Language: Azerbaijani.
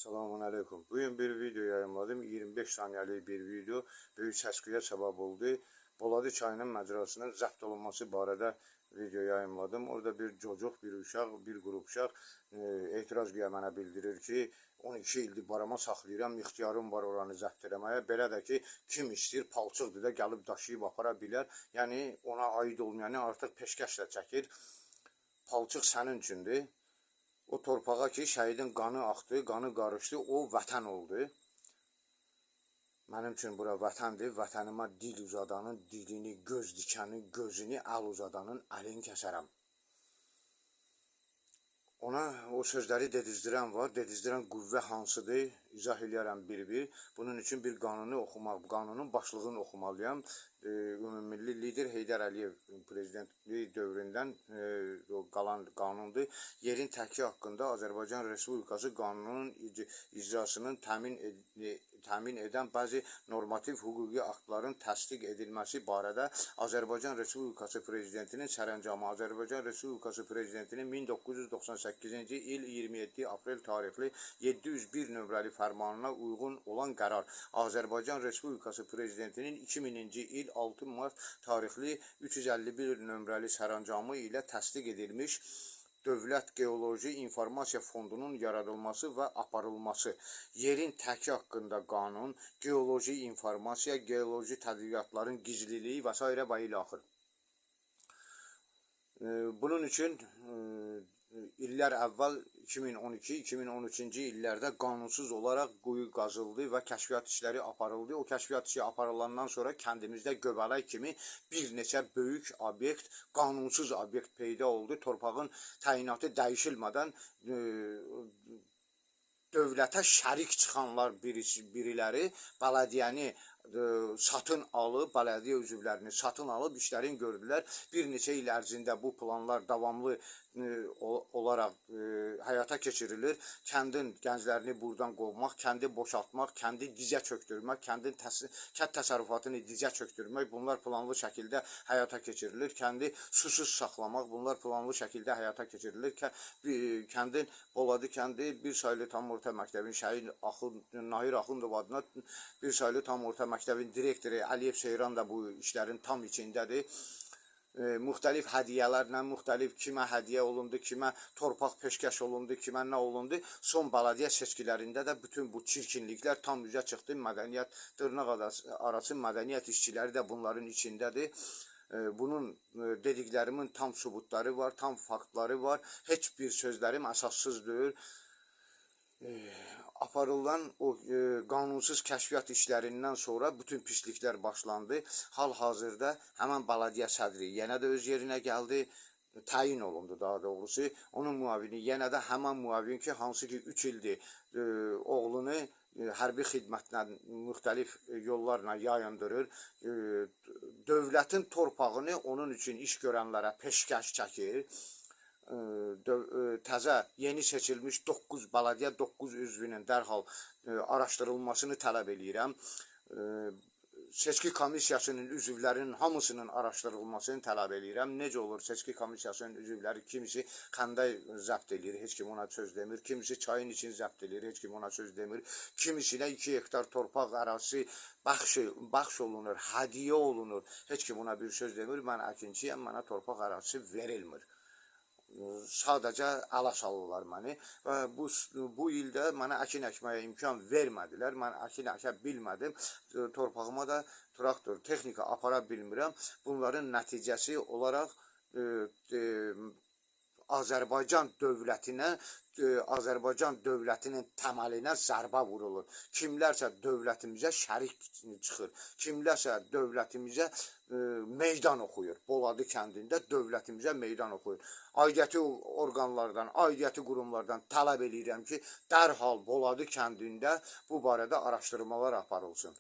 Selamun aleyküm. Bugün bir video yayımladım. 25 saniyəlik bir video böyük səs-küyə səbəb oldu. Boladı çayının məcrasının zəbt olunması barədə video yayımladım. Orada bir cocuq, bir uşaq, bir qrup uşaq etiraz güya mənə bildirir ki, 12 ildir barama saxlayıram, ixtiyarım var oranı zəbt eləməyə. Belə də ki, kim istəyir palçıqdır da gəlib daşıyıb apara bilər. Yəni ona aid olmayanı artıq peşkəşlə çəkir. Palçıq sənin üçündür. O torpağa ki, şəhidin qanı axdı, qanı qarışdı, o vətən oldu. Mənim üçün bura vətəndir. Vətənimə dil uzadanın dilini, göz dikənin gözünü, əl uzadanın əlini kəsərəm. Ona o sözləri dedizdirən var. Dedizdirən qüvvə hansıdır? İzah eləyərəm bir-bir. Bunun üçün bir qanunu oxumaq, qanunun başlığını oxumalıyam. Ümummilli lider Heydər Əliyev prezidentliyi dövründən o qalan qanundur. Yerin təki haqqında Azərbaycan Respublikası qanununun icrasının təmin edən bəzi normativ hüquqi aktların təsdiq edilməsi barədə Azərbaycan Respublikası Prezidentinin sərəncamı, Azərbaycan Respublikası Prezidentinin 1998-ci il 27 aprel tarixli 701 nömrəli fərmanına uyğun olan qərar, Azərbaycan Respublikası Prezidentinin 2000-ci il 6 mart tarixli 351 nömrəli sərəncamı ilə təsdiq edilmiş Dövlət Geoloji İnformasiya Fondunun yaradılması və aparılması, yerin təki haqqında qanun, geoloji informasiya, geoloji tədqiqatların gizliliyi və sairə və ilaxır. Bunun üçün illər əvvəl 2012-2013-cü illərdə qanunsuz olaraq quyu qazıldı və kəşfiyyat işləri aparıldı. O kəşfiyyat işi aparılandan sonra kəndimizdə göbələk kimi bir neçə böyük obyekt, qanunsuz obyekt peyda oldu. Torpağın təyinatı dəyişilmədən dövlətə şərik çıxanlar biriləri bələdiyyəni satın alıb, bələdiyyə üzvlərini satın alıb işlərini gördülər. Bir neçə il ərzində bu planlar davamlı olaraq həyata keçirilir. Kəndin gənclərini buradan qovmaq, kəndi boşaltmaq, kəndi dizə çöktürmək, kəndin kənd təsərrüfatını dizə çöktürmək, bunlar planlı şəkildə həyata keçirilir. Kəndi susuz saxlamaq, bunlar planlı şəkildə həyata keçirilir. Kəndin Boladı kəndi bir saylı tam orta məktəbin şəhid Nahir Axundov adına bir saylı tam orta məktəbin direktoru Əliyev Seyran da bu işlərin tam içindədir. Müxtəlif hədiyyələrlə, müxtəlif kimə hədiyyə olundu, kimə torpaq peşkəş olundu, kimə nə olundu. Son bələdiyyə seçkilərində də bütün bu çirkinliklər tam üzə çıxdı. Mədəniyyət, dırnaq arası mədəniyyət işçiləri də bunların içindədir. Bunun dediklərimin tam sübutları var, tam faktları var. Heç bir sözlərim əsassız deyil. Aparılan o qanunsuz kəşfiyyat işlərindən sonra bütün pisliklər başlandı. Hal-hazırda həmən bələdiyyə sədri yenə də öz yerinə gəldi, təyin olundu daha doğrusu. Onun müavini yenə də həmən müavin ki, hansı ki 3 ildir oğlunu hərbi xidmətlə müxtəlif yollarla yayındırır. Dövlətin torpağını onun üçün iş görənlərə peşkəş çəkir. Təzə yeni seçilmiş 9 bələdiyyə 9 üzvünün dərhal araşdırılmasını tələb eləyirəm. Seçki komissiyasının üzvlərinin hamısının araşdırılmasını tələb eləyirəm. Necə olur seçki komissiyasının üzvləri kimisi xəndək zəbt eləyir, heç kim ona söz demir. Kimisi çayın için zəbt eləyir, heç kim ona söz demir. Kimisinə 2 hektar torpaq ərazisi bəxş olunur, hədiyyə olunur. Heç kim ona bir söz demir. Mən əkinçiyəm, mənə torpaq ərazisi verilmir. Sadəcə ələ salırlar məni və bu ildə mənə əkin əkməyə imkan vermədilər. Mən əkin əkə bilmədim. Torpağıma da traktor, texnika apara bilmirəm. Bunların nəticəsi olaraq Azərbaycan dövlətinə, Azərbaycan dövlətinin təməlinə zərbə vurulur. Kimlərsə dövlətimizə şərik çıxır, kimlərsə dövlətimizə meydan oxuyur. Boladı kəndində dövlətimizə meydan oxuyur. Aidiyyəti orqanlardan, aidiyyəti qurumlardan tələb eləyirəm ki, dərhal Boladı kəndində bu barədə araşdırmalar aparılsın.